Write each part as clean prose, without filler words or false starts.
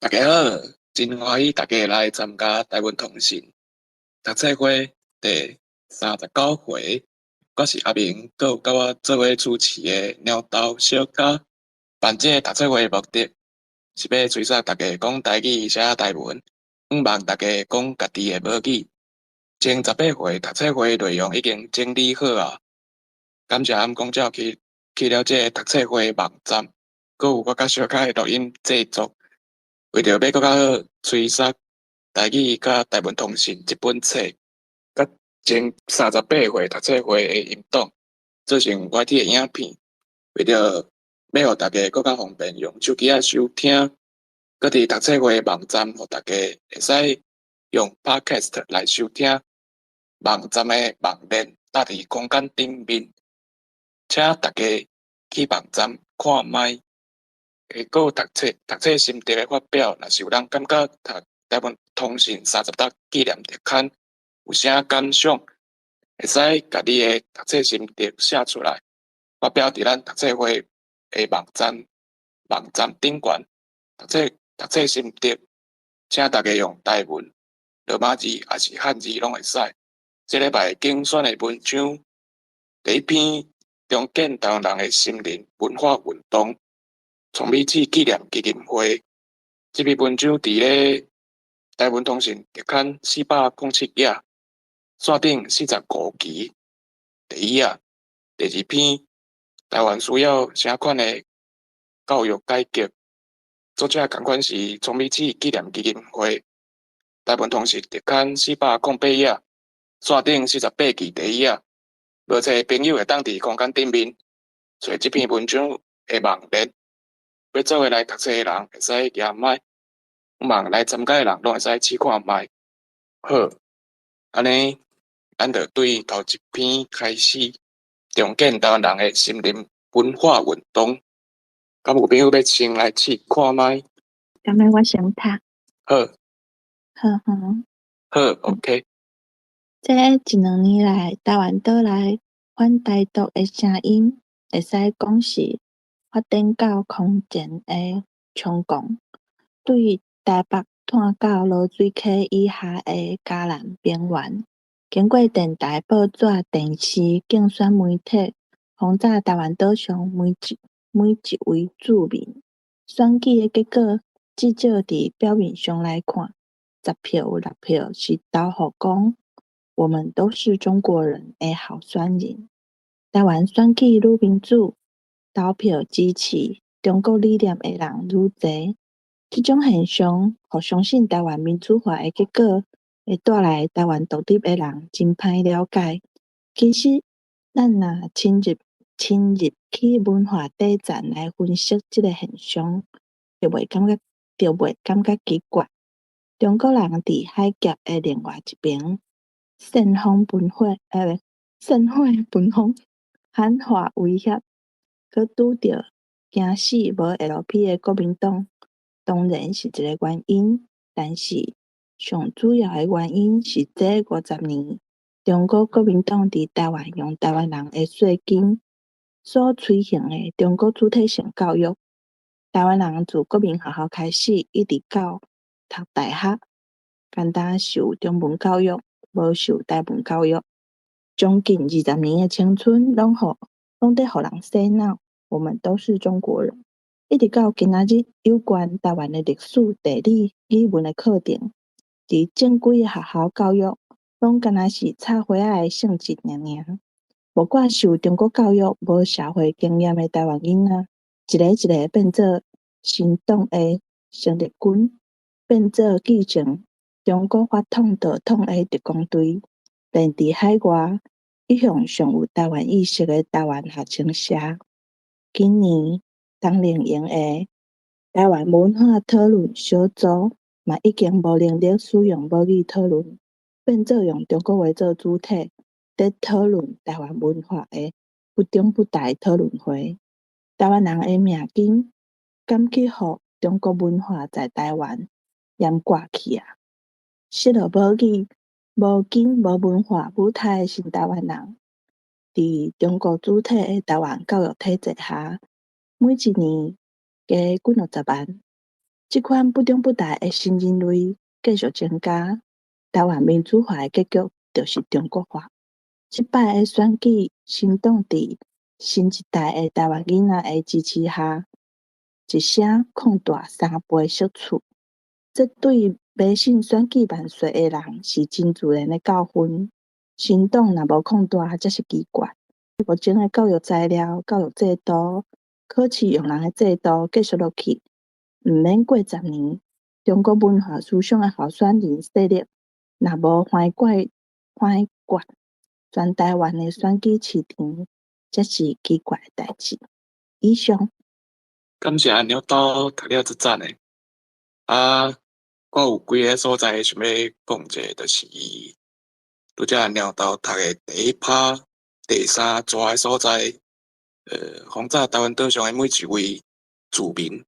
大家好，真歡喜大家來參加台文通信讀冊會第三十九回。我是阿明，閣有佮我做伙主持的貓豆小嘉。辦這個讀冊會的目的，是欲催促大家講台語、寫台文，向望大家講家己的母語。前十八回讀冊會內容已經整理好矣，感謝暗講者起起了這個讀冊會網站，閣有我佮小嘉的錄音製作。為著欲閣較好催促台語佮台文通信這本冊，佮前三十八回讀冊會的音檔做成 YT 的影片，為著欲予大家閣較方便用手機仔收聽，閣佇讀冊會網站，予大家會使用 Podcast 來收聽。網站的網鏈搭佇空間頂面，請大家去網站看覓。會閣有讀冊讀冊心得的發表，若是有人感覺讀台文通信三十搭紀念特刊有啥感想，會使共你的讀冊心得寫出來，發表佇咱讀冊會的網站網站頂懸。讀冊讀冊心得，請大家用台文、羅馬字抑是漢字攏會使。這禮拜揀選的文章，第一篇重建台灣人的心靈文化運動。創美志紀念基金會這篇文章佇咧台文通信特刊四百空七頁，線頂四十五期第一頁。第二篇台灣需要啥款的教育改革？作者仝款是創美志紀念基金會。台文通信特刊四百空八頁，線頂四十八期第一頁。無冊的朋友會當佇空間頂面揣這篇文章的網連。欲做伙來讀冊的人會使舉麥，望來參加的人攏會使試看覓。好，按呢，咱就對頭一篇開始，重建台灣人的心靈文化運動。敢有朋友欲先來試看覓？敢欲我先讀？好。好好。好，OK。這一兩年來，台灣島內反台獨的聲音，會使講是發展到空前的衝動。對台北湠到濁水溪以下的嘉南平原，經過電台、報紙、電視、競選媒體，轟炸台灣島上每一每一位住民。選舉的結果，至少佇表面上來看，十票有六票是投予講我們都是中國人的候選人。台灣選舉愈民主，投票支持中國理念的人愈濟。這種現象，予相信台灣民主化的結果會帶來台灣獨立的人真歹了解。其實，咱若深入深入去文化底層來分析這个現象，就袂感覺奇怪。中國人佇海峽的另外一邊，煽風噴火，煽火噴風，喊話威脅，閣拄著驚死無 L P 的國民黨，當然是一个原因。但是上主要的原因是這五十年，中國國民黨佇台灣用台灣人的稅金所推行的中國主體性教育。台灣人自國民學校開始，一直到讀大學，干焦受中文教育，無受台文教育。將近二十年的青春，攏佇予人洗腦。我們都是中國人。一直到今仔日，有關台灣的歷史、地理、語文的課程，佇正規的學校教育，攏干焦是插花仔的性質爾爾。無怪受中國教育、無社會經驗的台灣囡仔，一个一个變做新黨的生力軍，變做繼承中國法統道統的特工隊。連佇海外，一向上有台灣意識的台灣學生社，今年冬令營的台灣文化討論小組，嘛已經無能力使用母語討論，變做用中國話做主體，佇討論台灣文化的不中不台討論會。台灣人的命根，敢去予中國文化在台灣閹割去啊！失落母語、無根無文化母胎的新台灣人，佇中國主體的台灣教育體制下，每一年加幾六十萬，這款不中不台的新人類繼續增加，台灣民主化的結局就是中國化。這擺的選舉，新黨佇新一代的台灣囡仔的支持下，一聲擴大3倍席次。這對迷信選舉萬歲的人是真自然的教訓。新黨若無擴大，才是奇怪。目前的教育材料、教育制度、考試用人的制度繼續落去，毋免過10年，中國文化思想的候選人勢力，若無翻過全台灣的選舉市場，才是奇怪的代誌。以上。感謝鳥兜讀了足讚的。啊，我有幾个所在想欲講者，就是拄才鳥兜讀的第一趴第三逝的所在，轟炸台灣島上的每一位住民，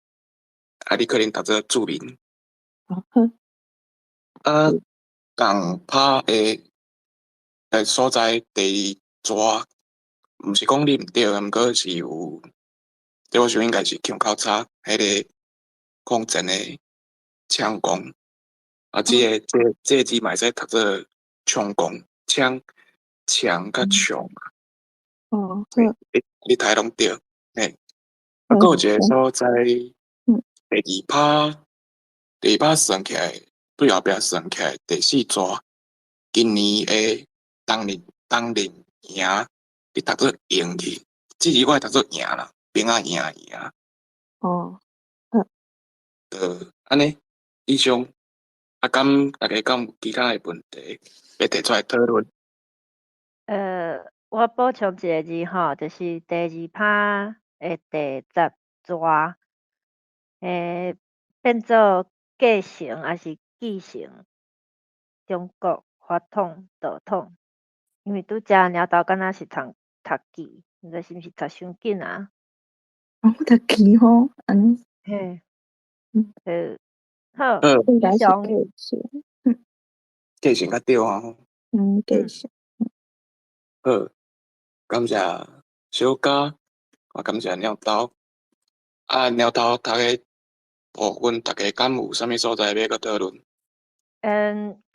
啊，你可能讀做住民。哦好。啊，仝趴的所在第二逝，毋是講你毋對，毋過是有，這我想應該是腔口差，彼个抗戰的搶攻，啊，這個字嘛會使讀做搶攻，搶搶佮搶。哦，好。你讀攏對，嘿。啊，閣有一個所在，第二趴，第二趴算起來，對後壁算起來第四逝，今年的冬令營，你讀做營去，這字我會讀做營啦，兵仔營營。哦，好。就按呢，以上，啊，敢大家敢有其他的問題欲提出來討論？我補充一个字吼，就是第二趴的第十逝，變做繼承抑是繼承中國法統道統，因為拄才鳥兜敢若是讀記，毋知是毋是讀傷緊啊？哦，讀記吼，按呢。嘿。好，好。應該是以上。繼承。繼承較對吼。嗯，繼承。好，感謝小嘉，也感謝鳥兜。啊，鳥兜讀的部分，大家敢有啥物所在欲閣討論？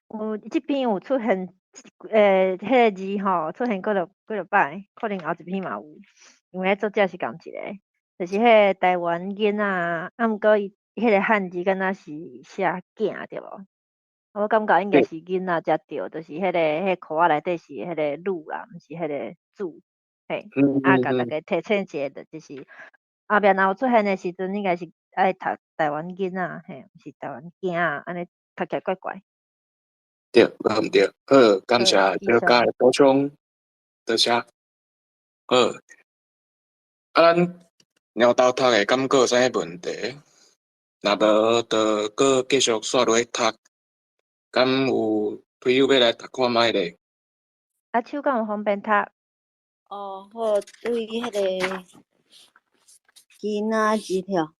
有這篇有出現，彼个字吼，出現幾落擺，可能後一篇嘛有，因為彼作者是仝一个，就是彼个台灣囡仔，啊，毋過伊彼个漢字敢若是寫囝對無？我感覺應該是囡仔才對，就是彼个括仔內底是彼个女啦，毋是彼个子，嘿，啊，共大家提醒一下，就是後壁若有出現的時陣，應該是愛讀台灣囡仔，嘿，毋是台灣囝仔，按呢讀起來怪怪。對，無毋對，好，感謝小嘉的補充，多謝。好，啊，咱鳥兜讀的敢閣有啥物問題？若無，就閣繼續煞落去讀。敢有朋友欲來讀看覓咧？阿秋敢有方便讀？哦，好，對彼个囡仔字條。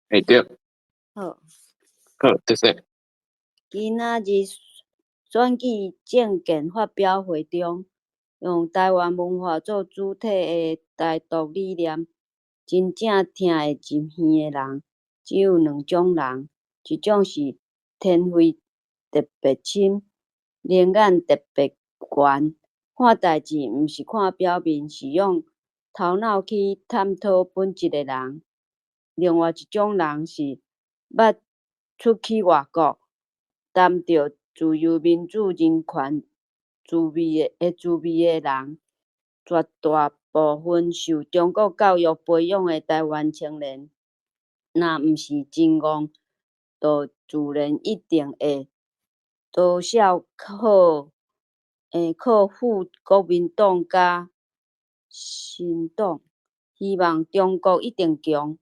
嘿對。好。好，謝謝。今仔日選舉政見發表會中，用台灣文化做主體的台獨理念，真正聽會入耳的人只有兩種人，一種是天分特別深，靈眼特別懸，看代誌毋是看表面，是用頭腦去探討本質的人；另外一種人是捌出去外國，擔著自由民主人權滋味的人。絕大部分受中國教育培養的台灣青年，若毋是真戇，就自然一定會多少靠附國民黨佮新黨，希望中國一定強，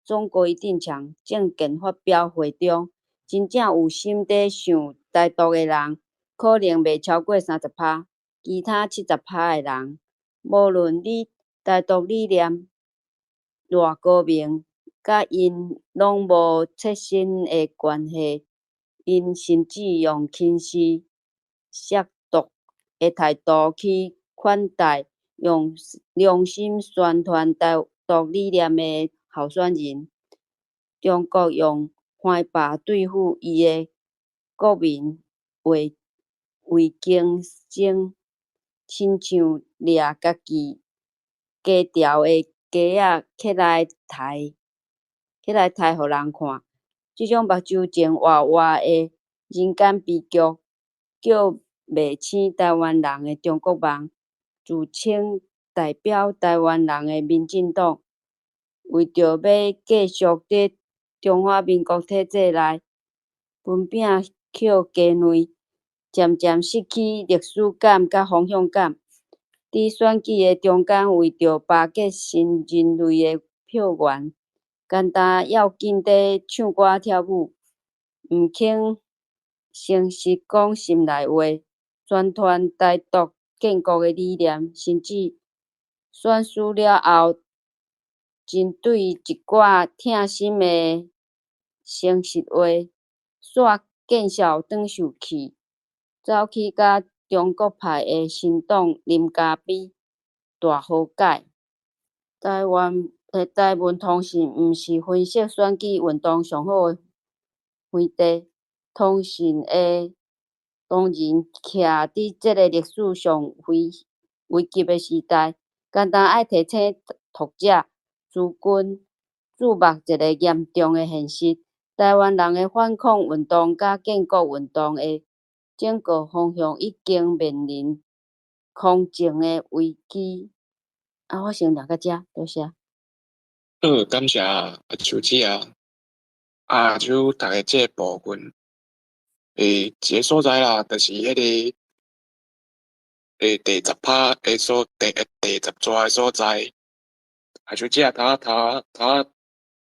中國一定強。政見發表會中，真正有心佇想台獨的人，可能袂超過30%，其他70%的人，無論你台獨理念偌高明，佮𪜶攏無切身的關係，𪜶甚至用輕視、褻瀆的態度去款待用良心宣傳台獨理念的候選人。中國用番霸對付伊的國民為為經生，親像掠家己家牢的雞仔起來刣，起來刣予人看。這種目睭前活活的人間悲劇，叫袂醒台灣人的中國夢，自稱代表台灣人的民進黨，為著欲繼續佇中華民國體制內分餅抾雞卵，漸漸失去歷史感佮方向感。佇選舉的中間，為著巴結新人類的票源，干焦要緊咧唱歌跳舞，毋肯誠實講心內話，宣傳台獨建國的理念，甚至選輸了後，針對一寡疼心的誠實話，煞見笑轉受氣，走去佮中國派的新黨啉咖啡大和解。台灣的台文通信毋是分析選舉運動上好的園地。通信的當然徛佇這个歷史上危危急的時代，干焦愛提醒讀者諸君注目一个嚴重的現實：台灣人的反抗運動佮建國運動的整個方向已經面臨空前的危機。啊，我先念到遮，多謝。好，感謝阿秋姐啊，阿秋讀的這個部分，一個所在啦，就是彼个第10拍的所第10逝的所在。阿秋姐頭頭頭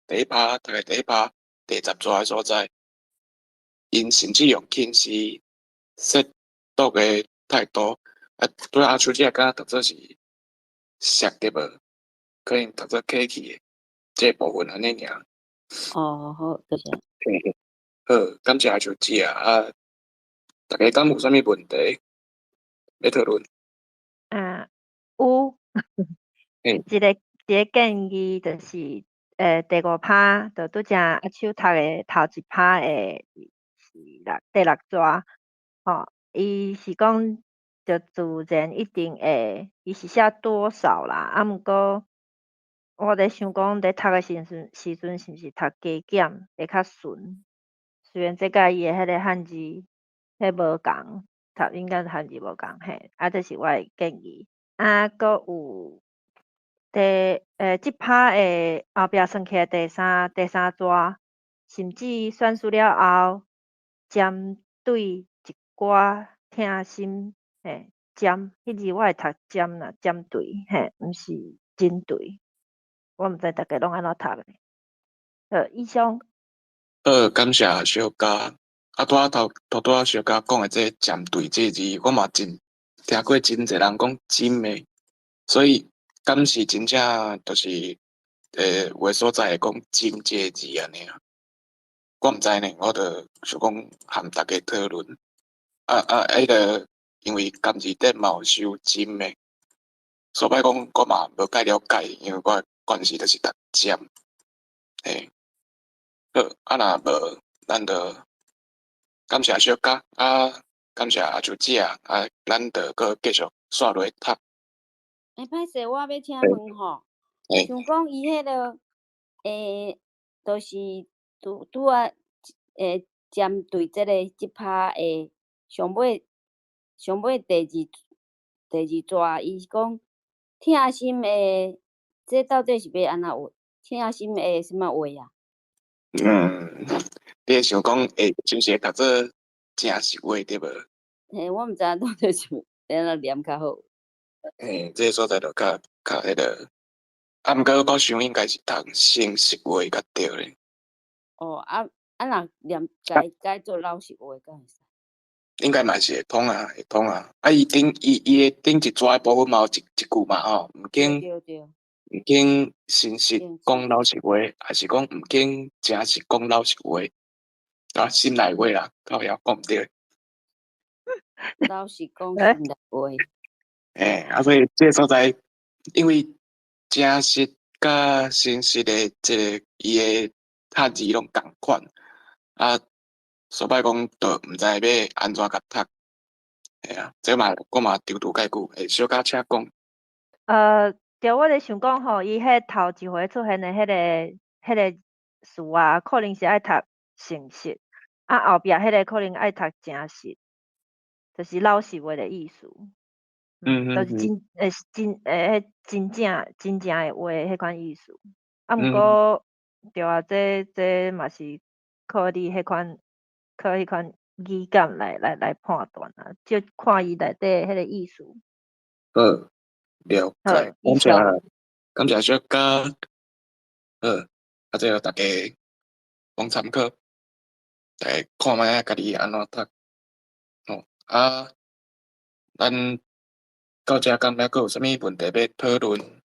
第一拍讀的第一拍第10逝的所在，𪜶甚至用輕視說獨的態度，啊，對阿秋姐敢若讀做是熟對無？可能讀做客氣的，這個部分按呢爾。哦，好，多謝。好，感謝阿秋姐啊！大家敢有啥物問題欲討論？啊，有。一個建議就是，第五拍就拄才阿秋讀的頭一拍的是六第六逝，吼，伊是講就自然一定會，伊是寫多少啦，啊，毋過我咧想講，咧讀的時陣是毋是讀加減會較順？雖然這佮伊的彼个漢字彼無仝，讀應該漢字無仝嘿，啊，這是我的建議。啊，閣有第這拍的後壁算起來第三逝，甚至選輸了後，針對一寡疼心嘿，針，彼字我會讀針啦，針對嘿，毋是針對。我毋知逐家攏按怎讀的。好，以上。好，感謝小佳。啊，拄仔頭頭拄仔小佳講的這個針對這個字，我嘛真聽過真濟人講針的，所以敢是真正就是有的所在會講針這個字按呢啊？我毋知呢，我就想講和大家討論。啊啊，彼个因為漢字典嘛有收針的，所以講我嘛無介了解，因為我慣勢就是讀針。嘿，好，啊若無，咱就感謝小佳，啊，感謝阿秋姐，啊，咱就閣繼續紲落去讀。欸，歹勢，我欲請問吼，像講伊彼个，就是拄拄仔，針對這个這拍的上尾上尾第二逝，伊是講疼心的，這到底是欲按怎畫？疼心的啥物話啊？嗯，你會想講會是毋是會讀做誠實話對無？嘿，我毋知影到底是欲按怎念較好。嘿，這個所在就較較彼个，啊，毋過我想應該是讀誠實話較對咧。哦，啊啊，若念改改做老實話敢會使？應該嘛是會通啊，會通啊。啊，伊頂伊伊的頂一逝的部分嘛有一一句嘛吼，毋肯毋肯誠實講老實話，還是講毋肯誠實講老實話？啊，心內話啦，靠枵講毋對。老實講心內話。欸，啊，所以這个所在，因為誠實佮誠實的這个伊的讀字攏仝款，啊，所擺講就毋知欲按怎共讀。嘿啊，這嘛我嘛躊躇蓋久，會小可請講。對，我咧想講吼，伊彼頭一回出現的彼個詞啊，可能是愛讀誠實，啊後壁彼個可能愛讀誠實，就是老實話的意思。就是真真，彼真正真正的話，彼款意思。啊，毋過對啊，這嘛是靠你彼款靠彼款語感來判斷啊，就看伊內底彼個意思。好，了解，感謝感謝小可。好，啊，這個大家攏參考，大家看覓仔家己按怎讀。吼，啊，咱到遮敢猶閣有啥物問題欲討論？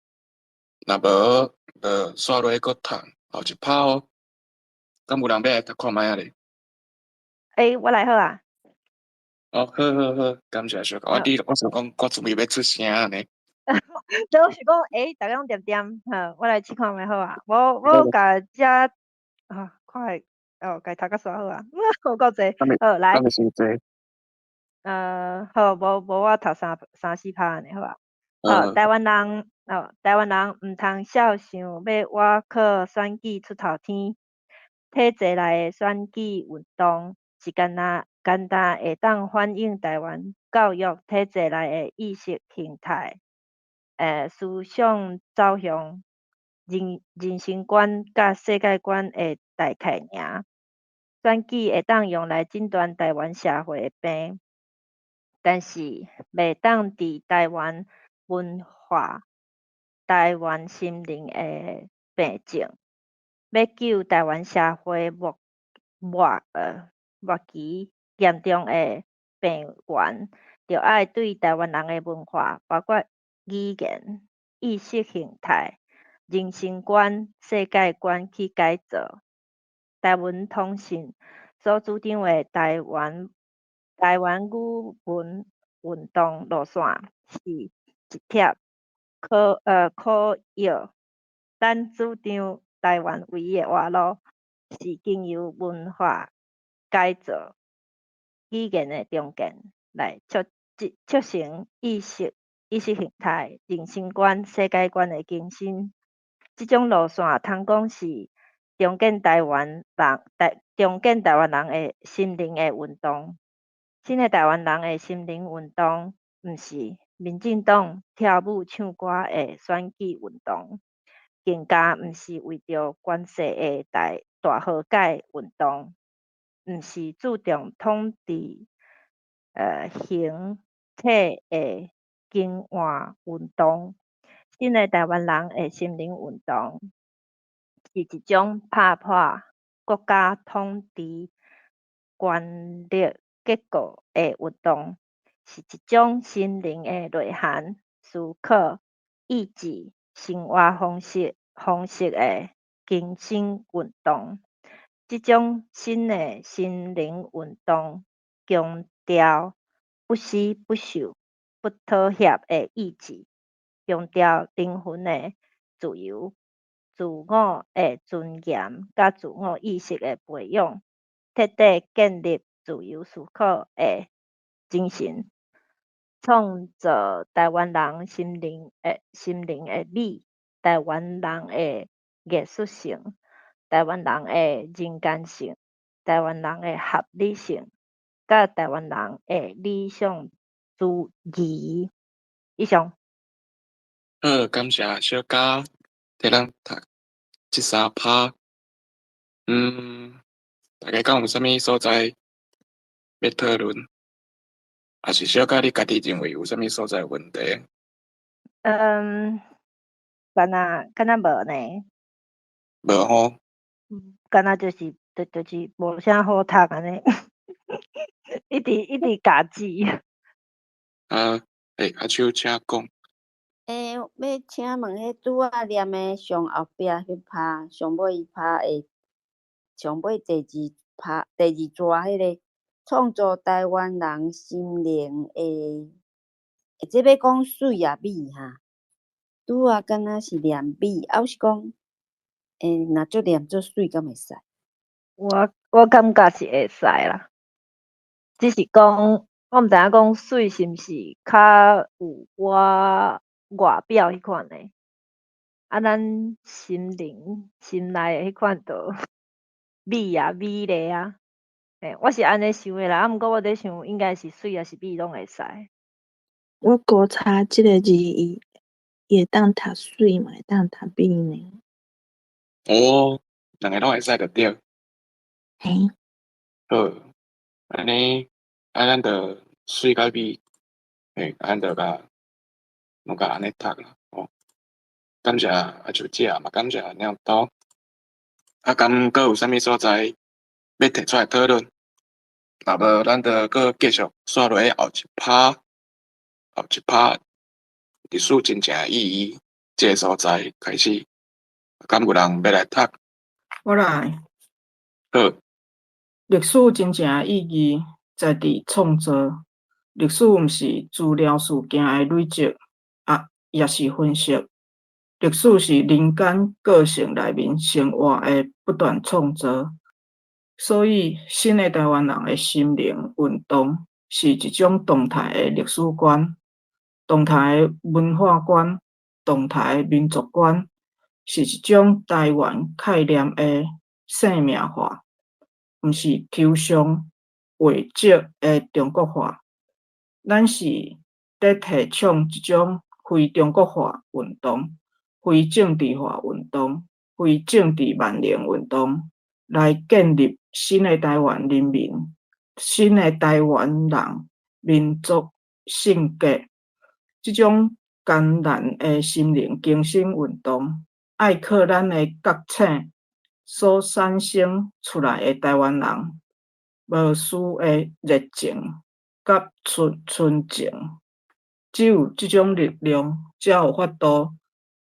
若無，就煞落去閣讀後一拍哦。敢有人欲來讀看覓仔咧？欸，我來好啊。哦，好好好，感謝小可。我你我想講，我準備欲出聲按呢。對，我是講，欸，逐家攏恬恬，好，我來試看覓好啊。我共遮，啊，看會，哦，共讀甲煞好啊。有夠濟，好來。敢會傷濟？好，無無我讀三三四拍按呢好啊。好，台灣人，哦，台灣人毋通痟想欲倚靠選舉出頭天。體制內的選舉運動是干焦簡單會當反映台灣教育體制內的意識形態、思想走向、人生觀佮世界觀的大概爾。選舉會當用來診斷台灣社會的病，但是袂當治台灣文化、台灣心靈的病症。欲救台灣社會末期嚴重的病源，著愛對台灣人的文化，包括語言、意識形態、人生觀、世界觀去改造。台文通信所主張的台灣語文運動路線是一帖苦藥。咱主張台灣唯一的活路是經由文化改造、語言的重建來促成意識形態、人生觀、世界觀的更新。這種路線通講是重建台灣人的心靈的運動。新的台灣人的心靈運動，毋是民進黨跳舞唱歌的選舉運動，更加毋是為著關稅的大和解運動，毋是注重統治形體的更換運動。新的台灣人的心靈運動，是一種拍破國家統治權力結構的運動，是一種心靈的內涵、思考、意志、生活方式的更新運動。這種新的心靈運動，強調不屈不受、不妥協的意志，強調靈魂的自由、自我的尊嚴佮自我意識的培養，徹底建立自由思考的精神，創造台灣人心靈的美，台灣人的藝術性，台灣人的人間性，台灣人的合理性，佮台灣人的理想主義。以上。好，感謝小佳替咱讀這三拍。大家敢有啥物所在欲討論？抑是小佳你家己認為有啥物所在有問題？敢若無呢。無吼。敢若就是無啥好讀按呢，一直一直咬字。啊，欸，阿秋請講。欸，欲請問彼拄仔念的上後壁彼拍，上尾一拍的，上尾第二拍第二逝彼个創造台灣人心靈的，欸，這欲講媠抑美哈？拄仔敢若是念美，抑是講欸，若足念足媠，敢會使？我感覺是會使啦，只是講我毋知影講媠是毋是較有我外表彼款的，啊，咱心靈心內的彼款就美啊美麗啊，嘿，我是按呢想的啦，啊，毋過我佇想應該是媠抑是美攏會使。我估猜這个字伊會當讀媠嘛，會當讀美呢。哦，兩个攏會使就對。嘿。好，按呢，啊，咱就媠佮美，嘿，咱就共攏共按呢讀啦，吼。感謝阿秋姐，嘛感謝鳥兜。啊，敢閣有啥物所在欲提出來討論？若無，咱就閣繼續煞落去後一趴，後一趴歷史真正意義這个所在開始，敢有人欲來讀？我來。好。歷史真正的意義在佇創造。歷史毋是資料事件的累積，啊，抑是分析。歷史是人間個性內面生活的不斷創造。所以，新的台灣人的心靈運動是一種動態的歷史觀、動態的文化觀、動態的民族觀，是一種台灣概念的生命化，毋是抽象畫質的中國化。咱是佇提倡一種非中國化運動、非政治化運動、非政治萬能運動，來建立新的台灣人民、新的台灣人民族性格。這種艱難的心靈更新運動，愛靠咱的覺醒所產生出來的台灣人無私的熱情佮純情。只有這種力量，才有法度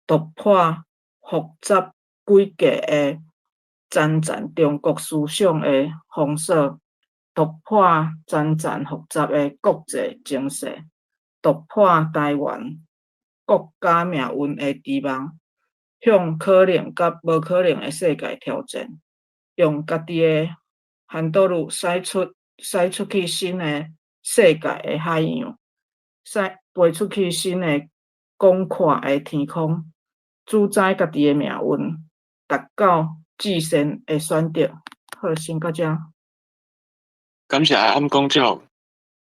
突破複雜詭計的層層中國思想的封鎖，突破層層複雜的國際情勢，突破台灣國家命運的期望，向可能佮無可能的世界挑戰，用家己的番桌路駛出去新的世界的海洋，駛飛出去新的廣闊的天空，主宰家己的命運，達到至善的選擇。好，先到遮。感謝暗光鳥，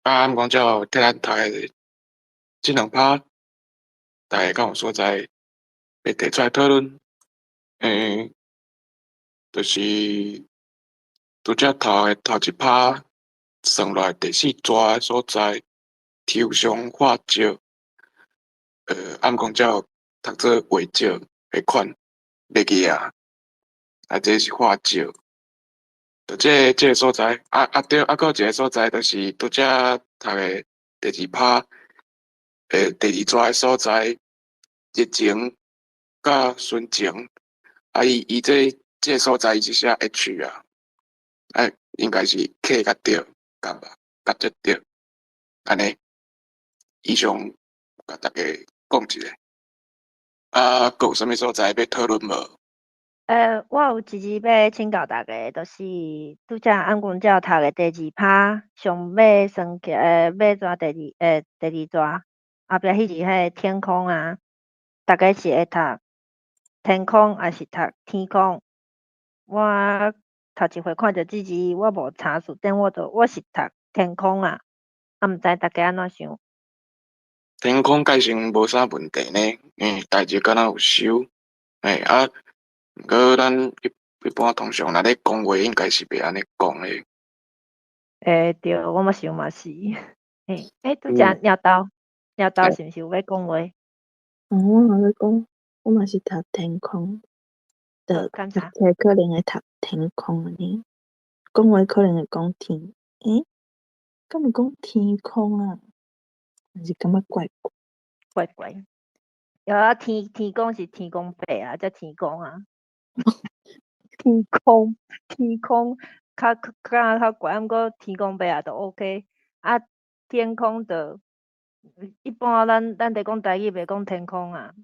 啊，暗光鳥替咱讀的這兩趴，大家敢有所在欲提出來討論？就是拄才頭的頭一趴，算落來第四逝的所在，抽象畫質，暗光鳥讀做畫質彼款，袂記啊，啊，這是畫質。就這个所在，啊啊對，啊閣有一个所在，就是拄才讀的第二趴，第二逝的所在，熱情佮純情，啊伊這个所在伊是寫 H 啊，啊應該是 K 較對，敢無？較才對，按呢，以上共大家講一下。啊，閣有啥物所在欲討論無？我有一字欲請教大家，就是拄才暗光鳥讀的第二趴，上尾算起來尾逝第二逝，後壁彼字彼个天空啊，大家是會讀天空抑是讀天空？我頭一回看著這字，我無查字典，我是讀天空啊，啊毋知大家按怎想？天空蓋成無啥問題呢，因為台字敢若有收，嘿啊，毋過咱一般通常若咧講話，應該是袂按呢講的。欸，對，我嘛想嘛是。嘿，欸，拄才鳥兜，鳥兜是毋是有欲講話？嗯，我嘛欲講，我嘛是讀天空，就感謝。讀冊可能會讀天空按呢，講話可能會講天，欸，敢會講天空啊？還是感覺怪怪？怪怪。有啊，天公是天公伯啊，才天公啊。天空，天空較怪，毋過天公伯啊，就 OK。啊，天空就一般咱佇講台語袂講天空啊。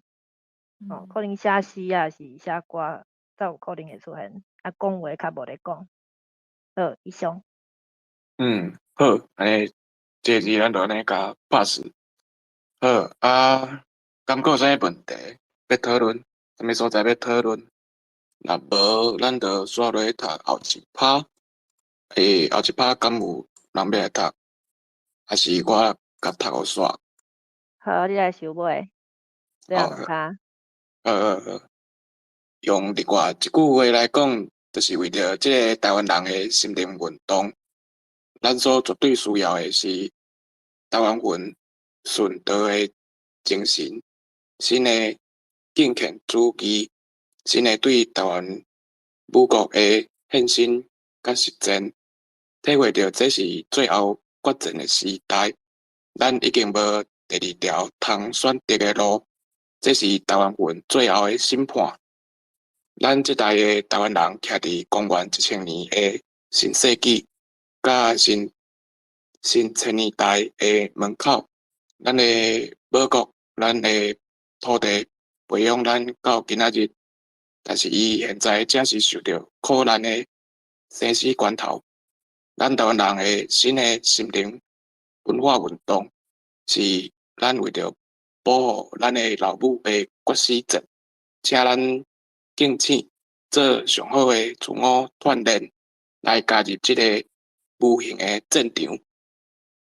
哦，可能寫詩啊，是寫歌，才有可能會出現。啊，講話較無咧講。好，以上。嗯，好，按呢，這個字咱就按呢共 pass。好，啊，敢閣有啥物問題欲討論？啥物所在欲討論？若無，咱就煞落去讀後一趴。欸，後一趴敢有人欲來讀？還是我共讀予煞？好，你來收尾。最後兩趴。好好好。用另外一句話來講，就是為著這个台灣人的心靈運動，咱所絕對需要的是台灣魂順道的精神，新的敬虔主義，新的對台灣母國的獻身佮實踐，體會著這是最後決戰的時代，咱已經無第二條通選擇的路，這是台灣魂最後的審判。咱這代的台灣人徛佇公元1000年的新世紀，佮新新千年代的門口，咱的母國，咱的土地培養咱到今仔日，但是伊現在正是受著苦難的生死關頭。咱台灣人的新的心靈文化運動，是咱為著保護咱的老母的決死戰，請咱敬請做上好的自我鍛鍊，來加入這個無形的戰場。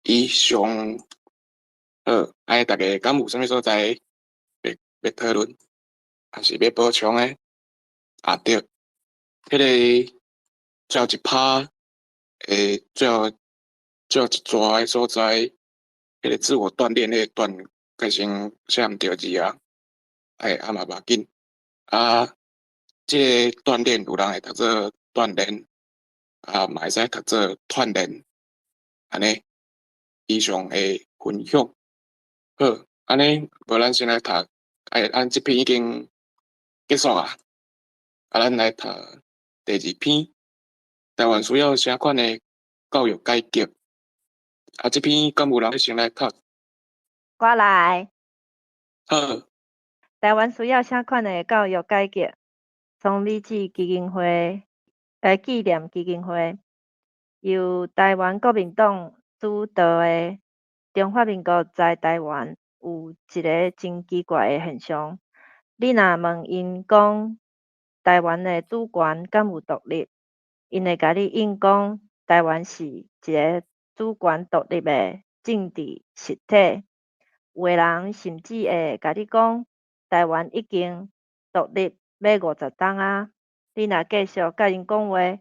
以上，好，按呢大家敢有啥物所在欲欲討論，還是欲補充的？啊對，彼个最後一趴，欸，最後最後一逝的所在，彼个自我鍛鍊彼个鍛，改成寫毋著字啊，哎，啊嘛無要緊，啊，這个鍛鍊有人會讀做鍛鍊，啊嘛會使讀做鍛鍊，按呢，以上的分享，好，按呢，無咱先來讀，哎，咱這篇已經結束啊，啊，咱來讀第二篇，台灣需要啥款的教育改革？啊，這篇敢有人欲先來讀？我來。好。台灣需要啥款的教育改革？創立志基金會，紀念基金會，由台灣國民黨主導的中華民國在台灣有一个真奇怪的現象。你若問𪜶講台灣的主權敢有獨立，𪜶會共你應講台灣是一个主權獨立的政治實體。有的人甚至會共你講台灣已經獨立欲50冬矣。你若繼續佮𪜶講話，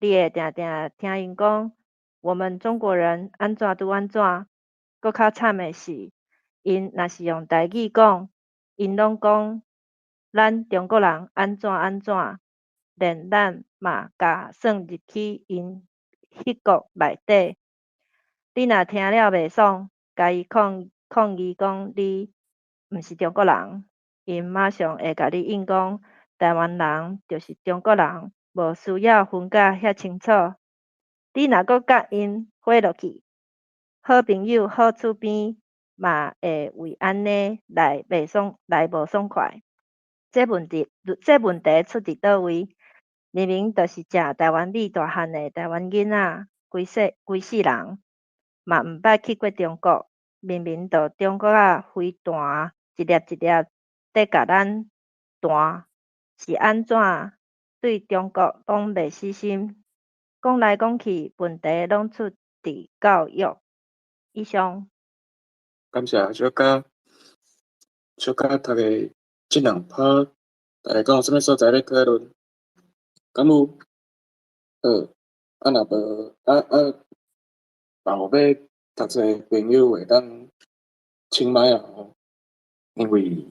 你會定定聽𪜶講我們中國人按怎拄按怎。閣較慘的是，𪜶若是用台語講，𪜶攏講咱中國人按怎按怎，連咱嘛共算入去𪜶彼國內底。你若聽了袂爽，共伊抗抗議講你毋是中國人，𪜶馬上會共你應講台灣人就是中國人，無需要分甲遐清楚。你若閣佮𪜶火落去，好朋友好厝邊嘛會為按呢來袂爽來無爽快。這問題出佇佗位？明明就是食台灣米大漢的台灣囡仔，規世規世人嘛毋捌去過中國，明明就中國仔飛彈一粒一粒佇共咱彈，是按怎對中國攏袂死心？講來講去，問題攏出佇教育。以上。感謝小可，小可讀的這兩趴，大家敢有啥物所在欲討論？敢有？好，啊若無啊啊，若有欲讀冊的朋友會當請麥啊吼，因為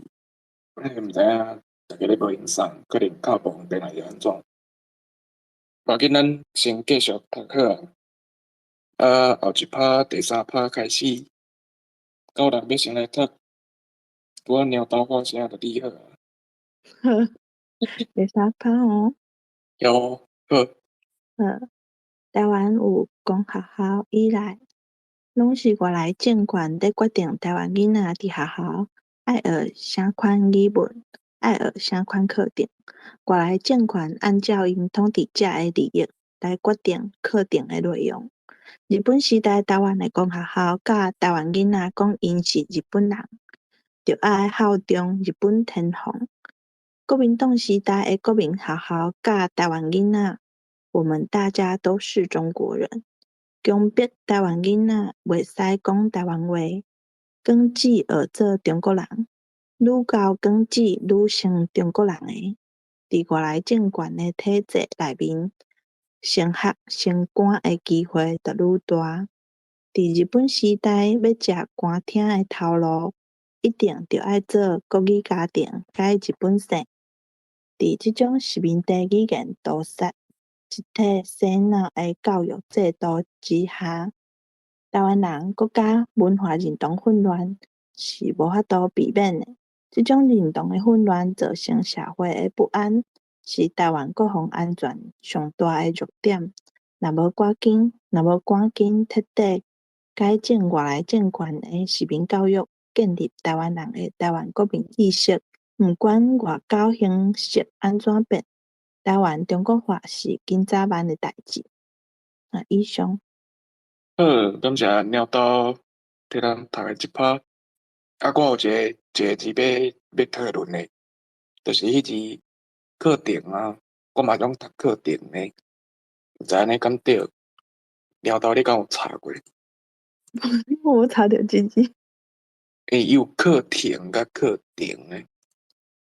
毋知影大家咧無閒送，可能較無方便還是按怎。無要緊，咱先繼續讀好啊。啊，後一趴第三趴開始，敢有人欲先來讀？拄仔貓頭發聲就你好啊。好，第三趴哦。有，好。好，台灣有公學校以來，攏是外來政權佇決定台灣囡仔佇學校愛學啥款語文，愛學啥款課程。外來政權按照𪜶統治者的利益來決定課程的內容。日本時代，台灣的公學校教台灣囡仔講𪜶是日本人，著愛效忠日本天皇。國民黨時代的國民學校教台灣囡仔，我們大家都是中國人，強迫台灣囡仔袂使講台灣話，強制學做中國人，愈厚強制愈像中國人的。佇外來政權的體制內面，升學升官的機會就愈大。佇日本時代，欲食官廳的頭路，一定著愛做國語家庭改日本姓。佇這種殖民地語言屠殺、集體洗腦的教育制度之下，台灣人國家文化認同混亂是無法度避免的。這種認同的混亂造成社會的不安，是台灣國防安全上大的弱點。若無趕緊徹底改正外來政權的殖民教育，建立台灣人的台灣國民意識，毋管外交形式按怎變，台灣中國化是緊早晚的代誌。啊，以上。好，感謝鳥兜替咱讀的這 part。啊，我有一個字欲討論的，就是彼字課程啊，我嘛攏讀課程呢，毋知按呢敢對？鳥兜你敢有查過？我無查著這字。欸，伊有課程佮課程呢，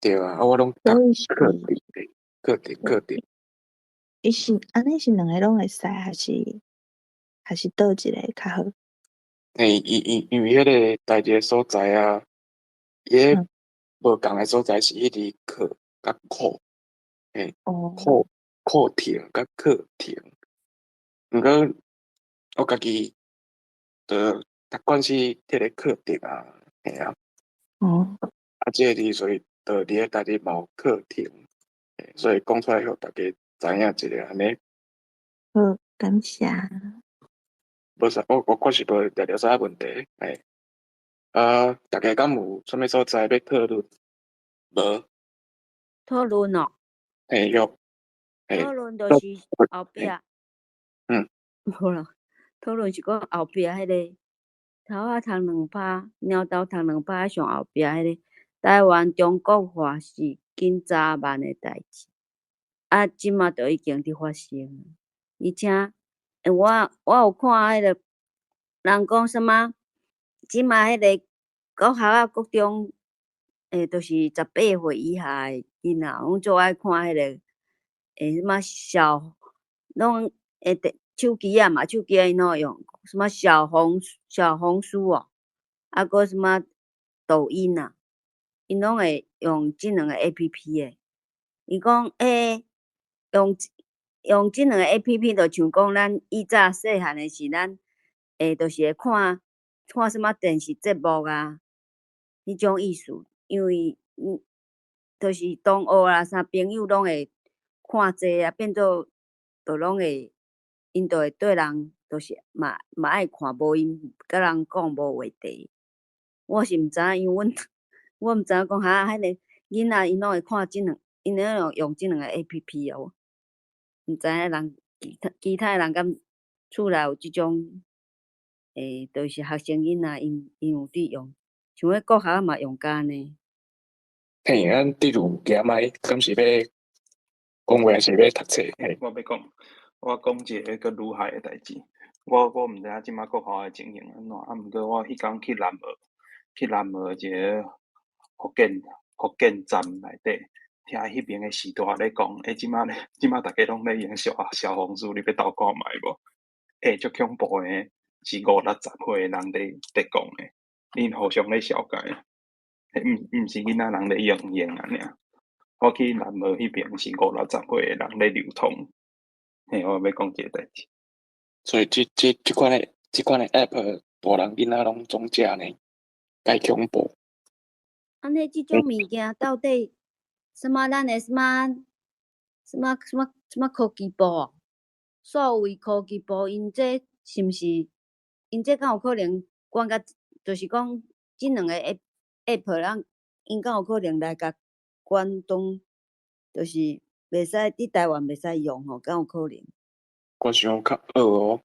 對啊，啊我攏讀課程的，課程課程。伊是按呢是兩个攏會使，還是佗一个較好？欸，伊因為彼个代誌的所在啊，伊彼無仝的所在是彼个課佮課，欸，課課程佮課程。毋過我家己就習慣是彼个課程啊，嘿啊。啊，這个字所以就佇咧台語嘛有課程，所以講出來予大家知影一下按呢。好，感謝。無啥，我確實無掠著啥問題，嘿。啊，大家敢有啥物所在欲討論？無？討論哦。嘿喲。討論就是後壁。無啦，討論是講後壁彼个頭仔讀兩拍，貓頭讀兩拍上後壁彼个台灣中國化是緊早晚的代誌，啊，這馬就已經佇發生，而且，我有看彼个人講啥物，這馬彼个國學啊、國中，就是18歲以下的囡仔，攏足愛看彼个，啥物小，攏會電手機仔嘛，手機仔𪜶攏會用啥物小紅書哦，啊閣啥物抖音啊，𪜶攏會用這兩个 APP 的。伊講，用這兩个 APP，就像講咱以早細漢的時，咱就是會看看啥物電視節目啊，彼種意思。因為就是同學啊，啥朋友攏會看這啊，變做就攏會，𪜶就會對人，就是嘛愛看，無𪜶佮人講無話題。我是毋知影，因為阮我毋知影講哈，彼个囡仔𪜶攏會看這兩，𪜶攏用這兩个 APP 哦。毋知影人其他的人敢厝內有這種，就是學生囡仔，𪜶有佇用，像彼國學嘛用甲按呢。嘿，咱佇厝行麥，敢是欲講話，還是欲讀冊？嘿。我欲講，我講一个閣女孩的代誌。我毋知影這馬國校的情形按怎，啊，毋過我彼工去南澳，去南澳一个福建站內底，聽彼爿的序大咧講，這馬逐家攏咧用小紅書，你欲鬥看覓無？欸，足恐怖的，是五六十歲的人佇講的，𪜶互相咧紹介，毋是囡仔人咧用按呢爾。我去南澳彼爿是五六十歲的人咧流通，嘿，我欲講這个代誌。所以這款的 app，大人囡仔攏總食呢，介恐怖。按呢這種物件到底啥物？咱的啥物？啥物？啥物？啥物科技部哦？數位科技部，𪜶這是毋是？𪜶這敢有可能管甲？就是講這兩个 app，咱𪜶敢有可能來共關東，就是袂使佇台灣袂使用吼，敢有可能？我想較好哦。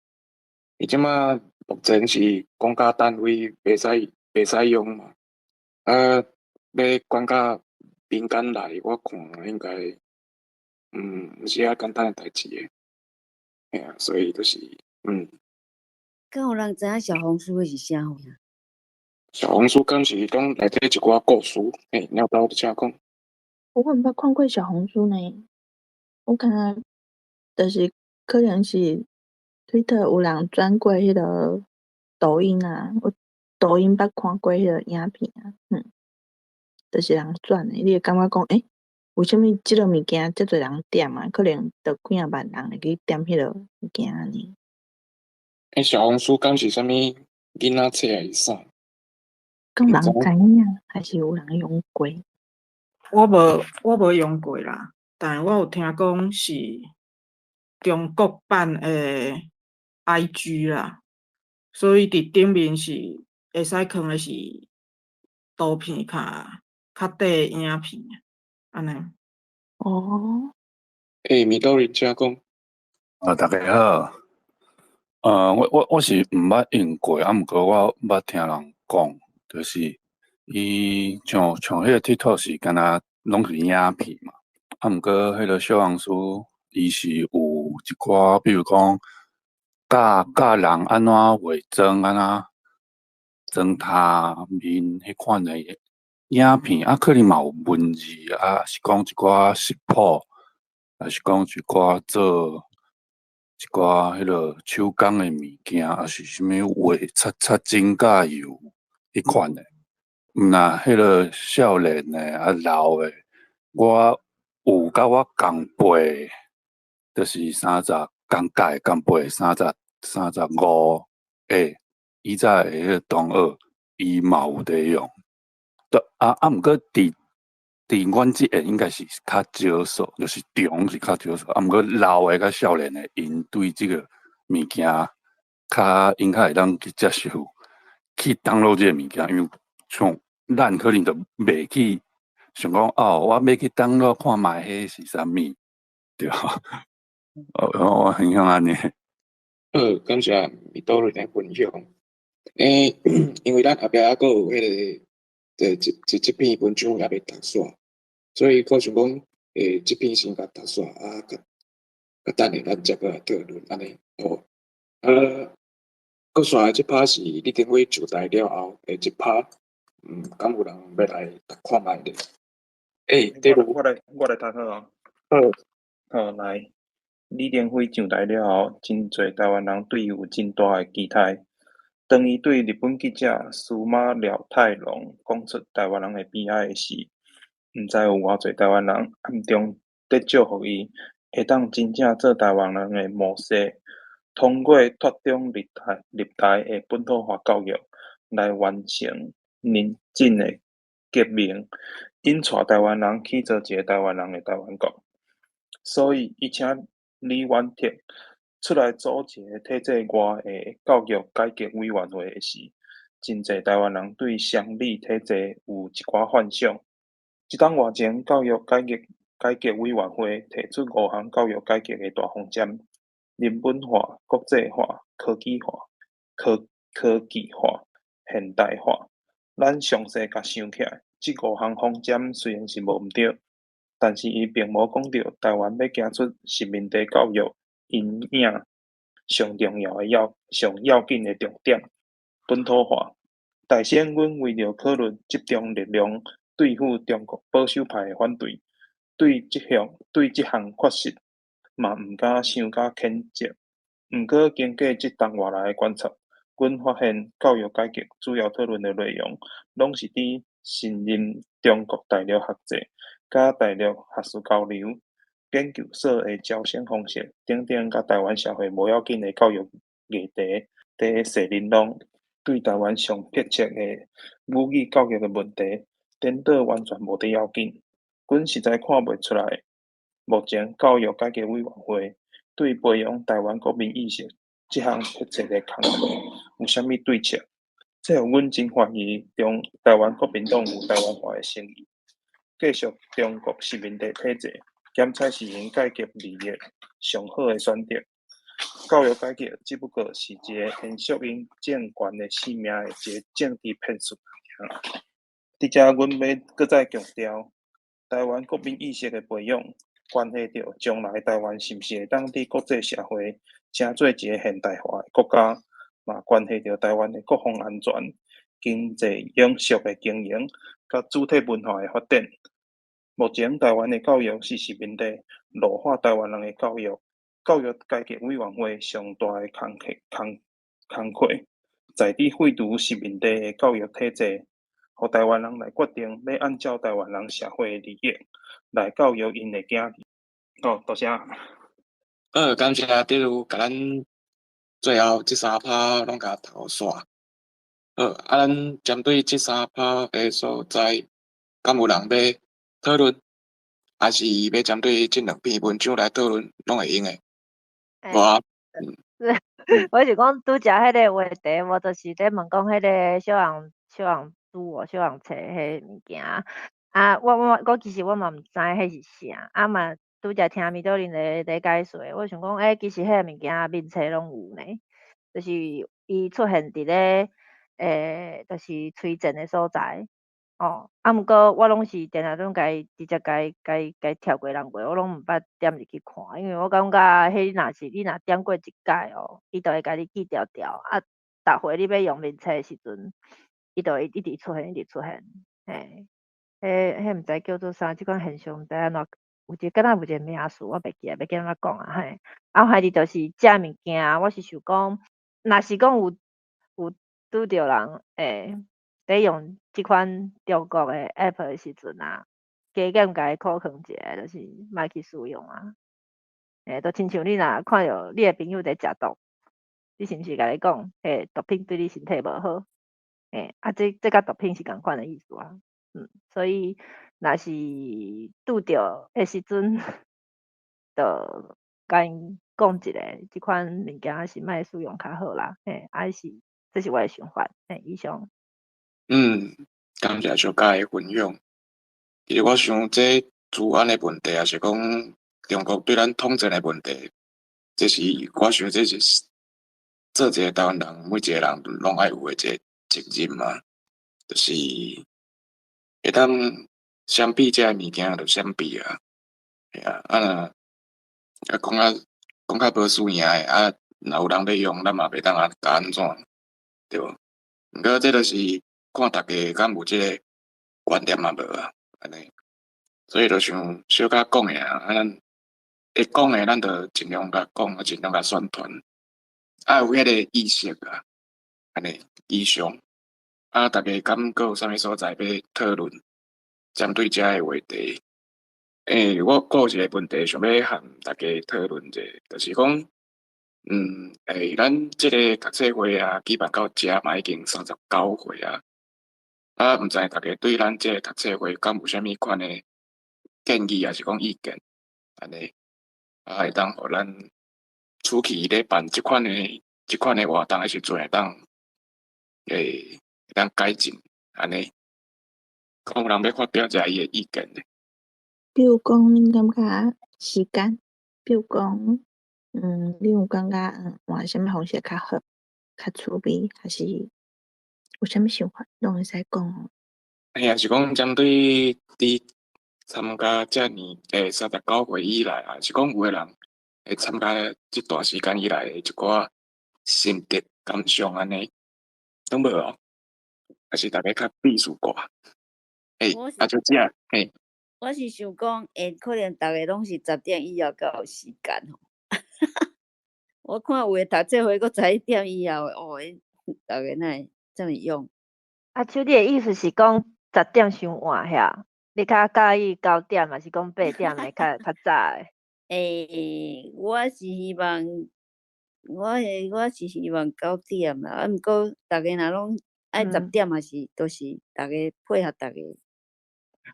伊這馬目前是公家單位袂使用嘛，啊，欲管到民間來，我看應該，毋是遐簡單的代誌的，嘿啊，所以就是，敢有人知影小紅書彼是啥貨？小紅書敢是講內底一寡故事，嘿，鳥兜你請講。我毋捌看過小紅書呢，我感覺就是可能是推特有人轉過彼个抖音啊，我抖音捌看過彼個影片啊，就是人轉的，你會感覺講，欸，為啥物這个物件遮濟人點啊？可能就幾仔萬人會去點彼个物件按呢。欸，小紅書敢是啥物囡仔冊還是啥？敢有人知影，還是有人用過？我無用過啦，但我有聽講是中國版的 IG 啦，所以佇頂面是會使囥的是圖片較較短的影片，按呢。哦。欸，米多人請講。啊，大家好。我是毋捌用過，啊，毋過我捌聽人講，就是伊像彼個 TikTok 是敢若攏是影片嘛，啊，毋過彼個小紅書伊是有一寡，比如講教人按怎化妝，按怎妝頭面彼款的影片，啊，可能嘛有文字，啊，是講一寡食譜，抑是講一寡做一寡彼个手工的物件，抑是啥物畫擦擦指甲油彼款的。毋若彼个少年的啊老的，我有佮我仝輩，就是仝屆仝輩35歲，以早的彼个同學，伊嘛有佇用。啊，毋過佇阮這个應該是較少數，就是中是較少數。啊，毋過老的佮少年的，𪜶對這个物件較𪜶較會當去接受，去 download 這个物件，因為像咱可能就袂去想講哦，我欲去 download 看覓彼是啥物，對。哦，我分享按呢。好，感謝米多瑞的分享。欸，因為咱後壁猶閣有彼个，這篇文章猶未讀煞，所以我想講，欸，這篇先共讀煞，啊，佮等下咱才閣來討論按呢好。啊，閣紲來這趴是李登輝上台了後的這趴，敢有人欲來讀看覓咧？欸，我來讀好無？好。好，來。李登輝上台了後，真濟台灣人對伊有真大的期待。當伊對日本記者司馬遼太郎講出台灣人的悲哀時，毋知有偌濟台灣人暗中佇祝福伊，會當真正做台灣人的模式，通過脫中入台的本土化教育，來完成認真的革命，𪜶帶台灣人去做一个台灣人的台灣國。所以，伊請李遠哲出來組一个體制外的教育改革委員會的時，真濟台灣人對雙李體制有一寡幻想。一冬外前，教育改革委員會提出五項教育改革的大方針：人本化、國際化、科技化、科技化、現代化。咱詳細共想起來，這五項方針雖然是無毋對，但是伊並無講著台灣欲行出殖民地教育陰影上重要的要上要緊的重點——本土化。大先阮為著考慮集中力量對付中國保守派的反對，對這項確實嘛毋敢傷加譴責。毋過經過這冬外來的觀察，阮發現教育改革主要討論的內容，攏是佇信任中國大陸學者佮大陸學術交流、研究所的招生方式等等，佮台灣社會無要緊的教育議題佇踅琳琅，對台灣上迫切的母語教育的問題，顛倒完全無佇要緊。阮實在看袂出來，目前教育改革委員會對培養台灣國民意識這項迫切的工課有啥物對策？這予阮真懷疑，中台灣國民黨有台灣化的誠意。继续中国殖民地体制，兼采实行改革利益上好的选择。教育改革只不过是一个延续𪜶政权的性命的一个政治骗术尔。伫遮，阮欲阁再强调，台湾国民意识的培养，关系著将来台湾是毋是会当伫国际社会成做一个现代化的国家，嘛关系著台湾的国防安全、经济永续的经营，佮主体文化的发展。目前台湾的教育是殖民地奴化台湾人的教育，教育改革委员会上大的工课，在伫废除殖民地的教育体制，予台湾人来决定欲按照台湾人社会的利益来教育𪜶的囝儿。好，多谢。好，感谢德如共咱最後這三趴攏共讀予煞。好，啊，咱針對這三趴的所在，敢有人欲討論？抑是欲針對這兩篇文章來討論，攏會用的。無啊？是，我是講拄才彼个話題，無就是咧問講彼个小紅小紅書哦，小紅冊彼物件。啊，我其實我嘛毋知彼是啥，啊嘛拄才聽米多林咧解說，我想講，欸，其實彼个物件面冊攏有呢，就是伊出現佇咧，就是催戰的所在，哦，啊，毋過我攏是定定攏共伊直接共伊跳過人過，我攏毋捌點入去看，因為我感覺彼若是你若點過一擺哦，伊就會共你記牢牢，啊，逐回你欲用面冊的時陣，伊就會一直出現，一直出現，嘿，彼毋知叫做啥，這款現象毋知按怎，有一個敢若有一個名詞，我袂記得，袂記按怎講啊，嘿，啊，還是就是這物件，我是想講，若是講有拄著人咧用這款中國的 app 的時陣啊，加減共伊考勸一下，就是莫去使用啊。就親像你若看著你的朋友佇食毒，你是毋是共伊講，欸，毒品對你身體無好？欸，啊，這佮毒品是仝款的意思啊。所以若是拄著的時陣，就共𪜶講一下，這款物件是莫使用較好啦。嘿，啊是，這是我的想法。嘿，以上。感謝小佳的分享。其實我想，這治安的問題，抑是講中國對咱統戰的問題，這是我想這是做一個台灣人，每一個人攏愛有的一個責任嘛。就是會當閃避這个物件，就閃避啊。嘿啊，啊若啊講較講較無輸贏的，啊若有人欲用，咱嘛袂當共按怎，對無？毋過這就是看逐家敢有這个觀念啊無啊，按呢。所以就像小佳講的啊，啊咱會講的，咱就盡量共講，啊盡量共宣傳，愛有彼个意識啊，按呢以上。啊，逐家敢閣有啥物所在欲討論？針對這个話題，欸，我有一個問題想欲和大家討論者，就是講，欸，咱這个讀冊會啊，舉辦到遮嘛已經39回啊，啊，毋知大家對咱這个讀冊會敢有啥物款的建議，抑是講意見，按呢，啊，會當予咱初期咧辦這款的活動的時陣，會當改進，按呢，敢有人欲發表一下伊的意見咧？比如講，恁感覺時間，比如講，你有感覺換啥物方式較好、較趣味，還是有啥物想法，攏會使講哦。嘿，抑是講針對佇參加遮爾39回以來啊，是講有的人會參加這段時間以來的一寡心得感想按呢，攏無哦？還是大家較避暑過？欸，啊就這樣，嘿。我是想講，欸，可能逐家攏是10點以後才有時間吼。我看有的讀冊會閣11點以後的，哦，𪜶逐家哪會這麼勇？阿秋，你的意思是講十點傷晚遐？你較佮意9點，還是講8點的較早的？欸，我是希望九點啦，啊，毋過逐家若攏愛十點，也是都是逐家配合逐家。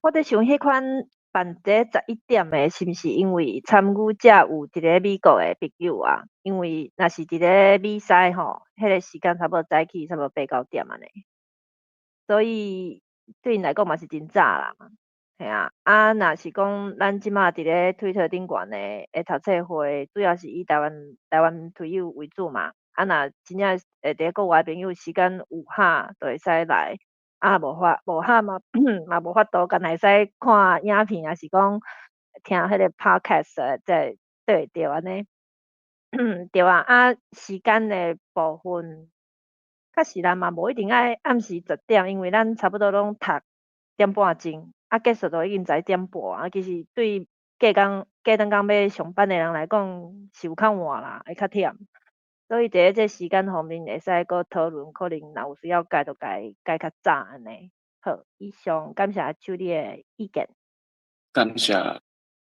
我佇想，彼款辦這11點的，是毋是因為參與者有佇咧美國的朋友啊？因為若是佇咧美西吼，彼個時間差不多早起差不多八九點按呢，所以對𪜶來講嘛是真早啦。嘿啊，啊，若是講咱這馬佇咧推特頂懸的讀冊會，主要是以台灣推友為主嘛。啊，若真正佇咧國外朋友時間有合，就會使來。啊，無合嘛無法度，干焦會使看影片，抑是講聽彼個 podcast，才會對會著按呢。對啊，啊，時間的部分，較實咱嘛無一定愛暗時10點，因為咱差不多攏讀點半鐘，啊，結束都已經11點半，啊，其實對隔工隔轉工欲上班的人來講是有較晚啦，會較忝。所以佇咧這時間方面會使閣討論，可能若有需要改，就改改較早按呢。好，以上感謝阿秋你的意見。感謝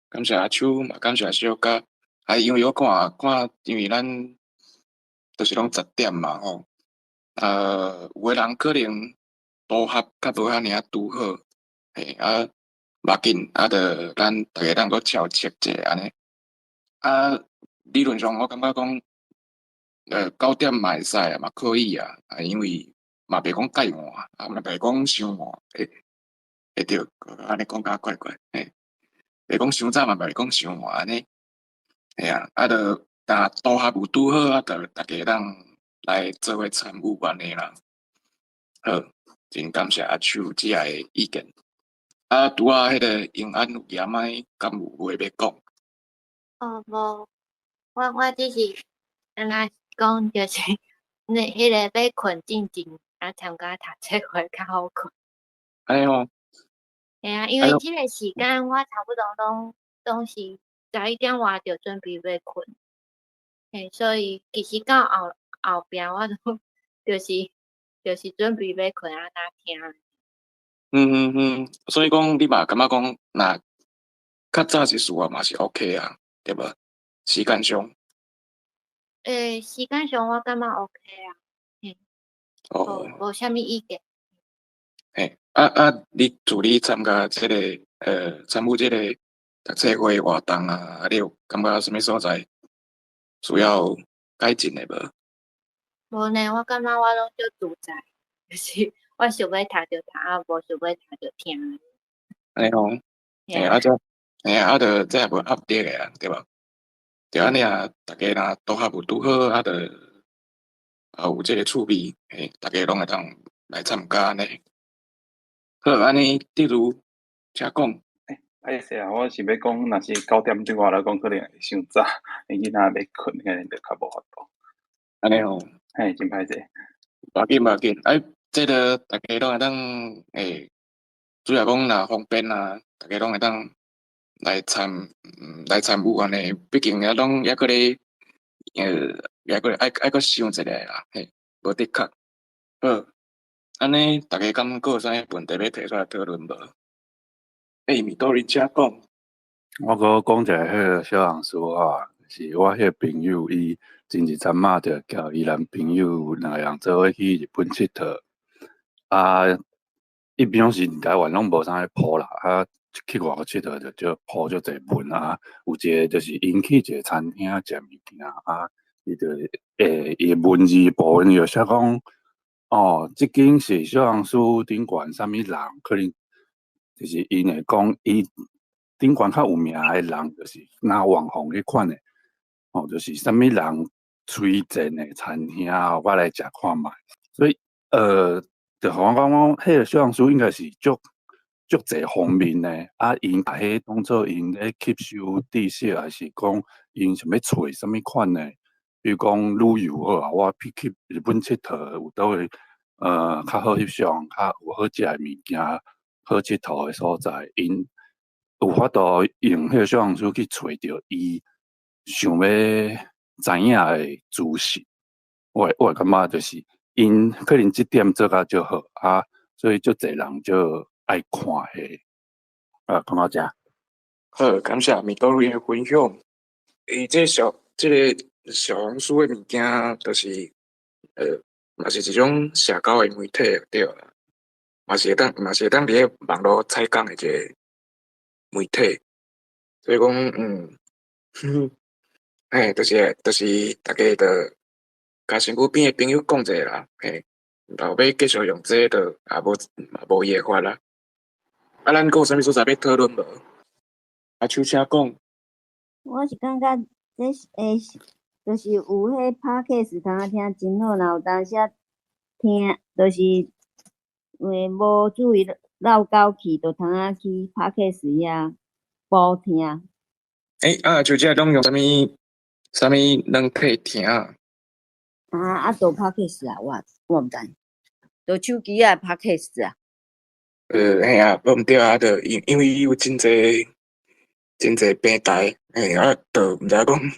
感謝阿秋，嘛感謝小嘉。啊，因為我看看，因為咱都是攏十點嘛吼，有的人可能組合較無遐爾仔拄好，嘿啊，無要緊，啊，著咱逐家通閣敲測者按呢。啊，理論上我感覺講，9點嘛會使啊，嘛可以啊，啊，因為嘛袂講蓋晚，啊嘛袂講傷晚，會會對，按呢講較怪怪，嘿，袂講傷早嘛，袂講傷晚按呢。嘿啊，啊，著若組合有拄好，啊，著逐家通來做伙參與按呢啦。好，真感謝阿秋這下的意見。啊，拄仔彼個永安有舉麥，敢有話欲講？哦，無，我只是按呢講，就是那彼個欲睏進前，啊參加讀冊會較好睏。按呢哦。嘿啊，因為這個時間我差不多攏是11點外就準備欲睏，嘿，所以其實到後後壁我攏就是準備欲睏啊，才聽。嗯嗯嗯，所以講你嘛感覺講，若較早一絲仔嘛是 OK 啊，對無？時間上。欸，時間上我感覺 OK 啊，嘿。哦。無啥物意見。嘿，啊啊！你自你參加這個參與這個讀冊會活動啊，你有感覺啥物所在需要改進的無？無呢，我感覺我攏足自在，就是我想欲讀就讀，啊，無想欲讀就聽。按呢哦，嘿啊，這嘿啊，著這也無壓力的啊，對無？對按呢啊，逐家若組合有拄好，啊，著也有這個趣味，嘿，逐家攏會當來參加按呢。好，按呢，例如，請講。欸，歹勢啊，我是欲講，若是九點對我來講可能會傷早，因囡仔欲睏，可能就較無法度。按呢哦。嘿，真歹勢。無要緊，無要緊，哎，這個逐家攏會當，欸，主要講若方便啊，逐家攏會當來參與按呢，畢竟也攏猶閣咧，猶閣愛閣想一下啦，嘿，無的確。好，按呢，逐家敢閣有啥物問題欲提出來討論無？欸，米多利請講。我閣講一个彼个小紅書啊，是我彼个朋友，伊前一陣仔就共伊男朋友兩個人做伙去日本𨑨迌，啊，伊平常時佇台灣攏無啥咧 po 啦，啊，去外國𨑨迌就就 po 足濟文啊，有一個就是𪜶去一個餐廳食物件啊，伊就伊文字部分伊就寫講，哦，這間是小紅書頂懸啥物人，可能就是𪜶會講伊頂懸較有名的人，就是若網紅彼款的，哦，就是啥物人推薦的餐廳，我來食看覓。所以，就予我感覺講，彼個小紅書應該是足足濟方面的，啊，𪜶把彼當做𪜶咧吸收知識，還是講𪜶想欲揣啥物款的，比如講旅遊好啊，我去日本𨑨迌有佗位，較好翕相，較有好食的物件，好𨑨迌的所在，𪜶有法度用彼個小紅書去揣著伊想欲知影的資訊。我會感覺就是𪜶可能這點做甲足好啊，所以足濟人就愛看彼個。啊，講到遮。好，感謝米多瑞的分享。伊這個小紅書的物件，就是，嘛是一種社交的媒體對啦，嘛是會當佇咧網路採訪的一個媒體。所以講，嘿，就是逐家就共身軀邊的朋友講者啦，嘿，若欲繼續用這個，就也無嘛無伊的法啦。啊，咱閣有啥物所在欲討論無？阿秋請講。我是感覺這是欸，就是有彼 podcast 通聽真好，若有當時聽，就是因為無注意落狗去，就通仔去 podcast 遐補聽。欸，啊，秋姐攏用啥物啥物軟體聽？啊啊，就 podcast 啊，我毋知，就手機仔 podcast 啊。嘿啊，無毋對啊，就因為有真濟真濟平台，嘿啊，就毋知影講，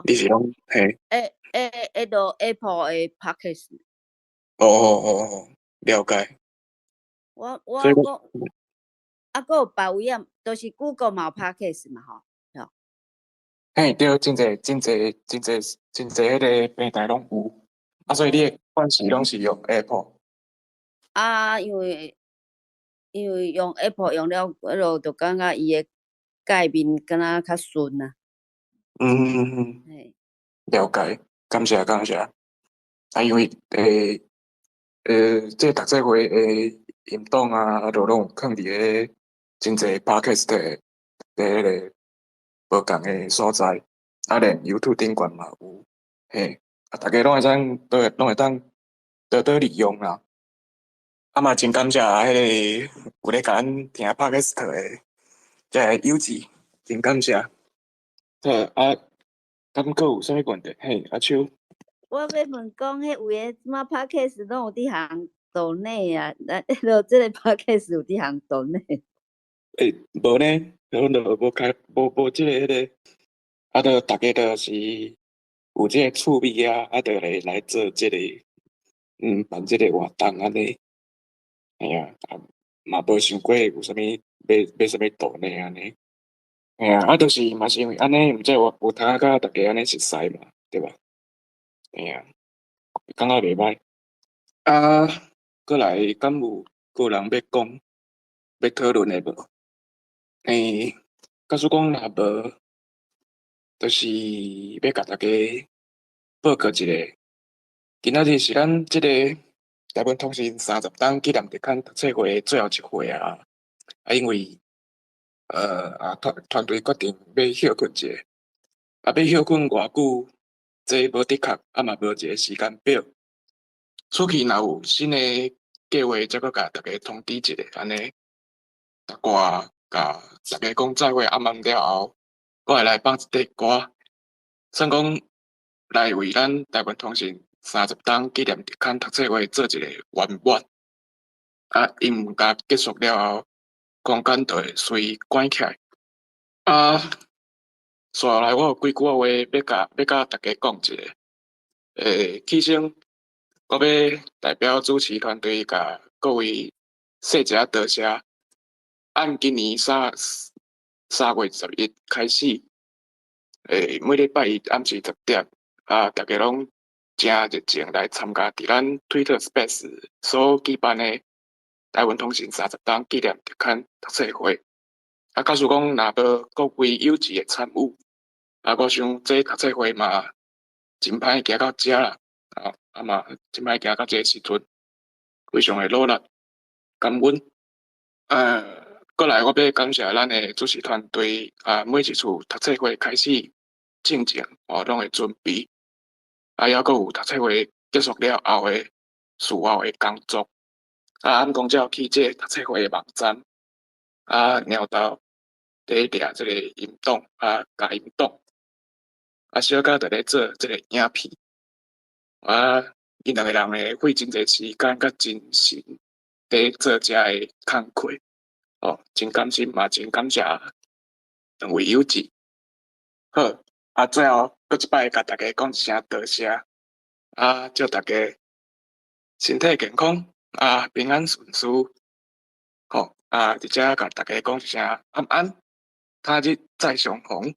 你是攏嘿？欸欸欸，就 Apple 的 podcast。哦哦哦哦，了解。我我啊，閣有別位啊，就是 Google 嘛有 podcast 嘛吼，吼。嘿，對，真濟真濟真濟真濟彼个平台攏有，啊，所以你的慣勢攏是用 Apple。啊，因為用 Apple 用了，彼落就感覺伊的界面敢若較順啊。了解，感謝感謝。啊，因為這個讀冊會的音檔啊，都攏有囥佇咧真濟 podcast 的彼个無仝的所在，啊，連 YouTube 頂懸嘛有，嘿，啊，逐家攏會當都會攏會當多多利用啦。啊嘛，真感謝彼个有咧共咱聽 podcast 的這个友志，真感謝。好啊，敢閣有啥物問題？嘿，阿秋。我欲問講，彼有的這馬 podcast 攏有佇行 donate 啊，咱彼落這个 podcast 有佇行 donate？欸，無呢，阮就無開，無這個彼个，啊，就逐家就是有這個趣味啊，啊，就來來做這个，辦這個活動按呢。嘿啊，啊嘛無想過有啥物欲欲啥物 donate 按呢。嘿啊，啊，就是嘛是因為按呢，毋才有有通佮逐家按呢熟似嘛，對吧？嘿啊，感覺袂歹。啊，過來敢有閣有人欲講、欲討論的無？欸，假使講若無，就是欲共大家報告一下，今仔日是咱這個台灣通信30冬紀念特刊讀冊會的最後一回啊！啊，因為啊團隊決定欲歇睏一下，啊，欲歇睏偌久，這無的確，啊嘛無一個時間表。出去若有新的計劃，才閣共大家通知一下，按呢。啊，我共大家講再會暗暗了後，我會來放一塊歌，算講來為咱台灣通信30冬紀念特刊讀冊會做一個圓滿。啊，音樂結束了後，空間就會隨關起來。啊，紲落來我有幾句話欲共大家講一下。起先我欲代表主持團隊，共各位說一下多謝。按今年3月11開始，每禮拜一暗時10點，啊，逐家攏誠熱情來參加佇咱 Twitter Space 所舉辦的台灣通信30冬紀念特刊讀冊會。啊，假使講若無各位有志的參與，啊，我想這讀冊會嘛真歹行到遮啦，啊啊嘛真歹行到這个時陣，非常的努力，感恩。過來我欲感謝咱的主持團隊，啊，每一次讀冊會開始進前，哦，攏會準備，啊，猶閣有讀冊會結束了後的事後的工作。啊，按講才有去這個讀冊會的網站，啊，貓豆佇掠這個音檔，啊，加音檔，啊，小可佇咧做這個影片，啊，𪜶兩個人會費真濟時間佮精神，佇做遮个工課。哦，真感心嘛，真感謝兩位友志。好，啊，最後閣一擺共大家講一聲多謝，啊，祝大家身體健康，啊，平安順遂。好，啊，佇遮共大家講一聲晚安，他日再相逢。